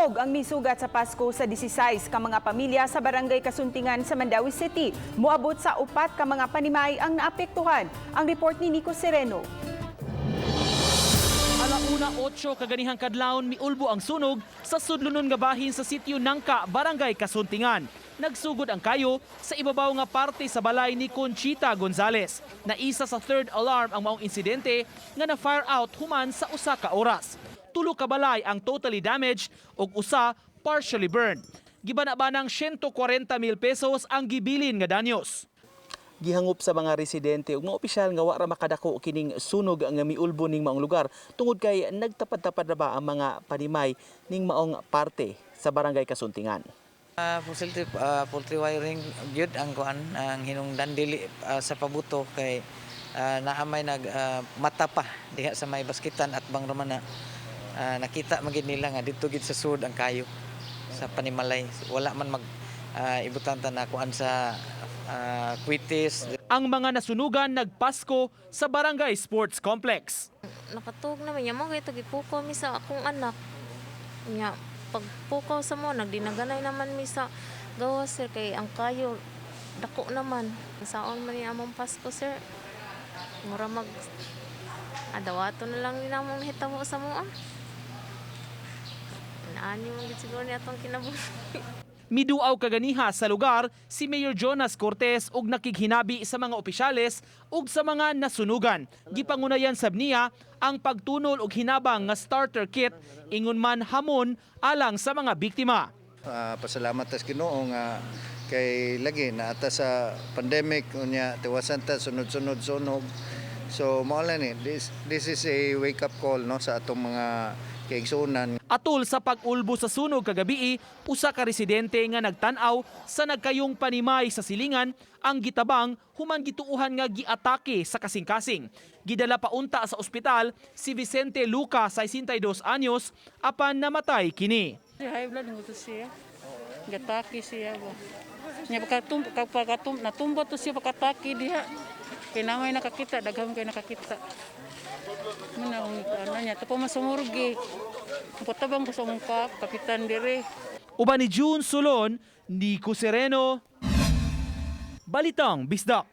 Sunog ang misugat sa Pasko sa 16 ka mga pamilya sa Barangay Casuntingan sa Mandaue City. Moabot sa 4 ka mga panimay ang naapektuhan. Ang report ni Nico Sereno. 8:00 kaganihang kadlawon, miulbo ang sunog sa sudlonon nga bahin sa sitio Nangka, Barangay Casuntingan. Nagsugod ang kayo sa ibabaw nga parte sa balay ni Conchita Gonzales. Naisa sa third alarm ang maong insidente nga na-fire out human sa 1 ka oras. 3 ka balay ang totally damaged ug usa partially burned. Gibana-banang 140 mil pesos ang gibilin nga danyos. Gihangop sa mga residente ug mga opisyal nga wa ra makadako kining sunog nga miulbo ning maong lugar tungod kay nagtapad-tapad na ba ang mga panimay ning maong parte sa Barangay Casuntingan. Poultry wiring gyud ang kuan, ang hinungdan, dili sa pabuto kay naa may nag mata pa diha sa may baskitan at bang romana, nakita man gid nila nga didto gid sa sud ang kayo sa panimalay, wala man mag ibutan ta na kuan sa kwitis. Ang mga nasunugan nagpasko sa Barangay Sports Complex. Nakatuog naman niya mo kay gipukaw mi sa akong anak nya. Pagpukaw sa mo, nagdinaganay naman mi sa gawas, sir, kay ang kayo dako naman. Saon man ni among Pasko, sir? Mura mag adawato na lang ni namong nahitabo sa mo ah. Naani mo gid siguro ni atong kinabuhi. Miduaw kaganiha sa lugar si Mayor Jonas Cortes ug nakighinabi sa mga opisyales ug sa mga nasunugan. Gipangunayan sab niya ang pagtunol og hinabang nga starter kit, ingon man hamon alang sa mga biktima. Pasalamat tas Ginoo nga kay lagi na ata sa pandemic, unya tiwasan ta sunod-sunod sunog. So mao lang ni, this is a wake up call, no, sa atong mga kaigsuonan. Atol sa pag-ulbo sa sunog kagabii, usa ka residente nga nagtan-aw sa nagkayong panimay sa silingan ang gitabang human gituuhan nga giatake sa kasing-kasing. Gidala pa unta sa ospital si Vicente Luca, 62 anyos, apan namatay kini. Si high blood mo to siya. Gataki siya ba. Nya pagkatum pagkatum natumba to siya pagkataki diha. Kay namay nakakita, daghan kay nakakita. Muna ang ano niya, tapo masumurgi. Patabang ko sa mong kapitan dire. Uban ni June Solon, Nico Sereno, Balitang Bisdak.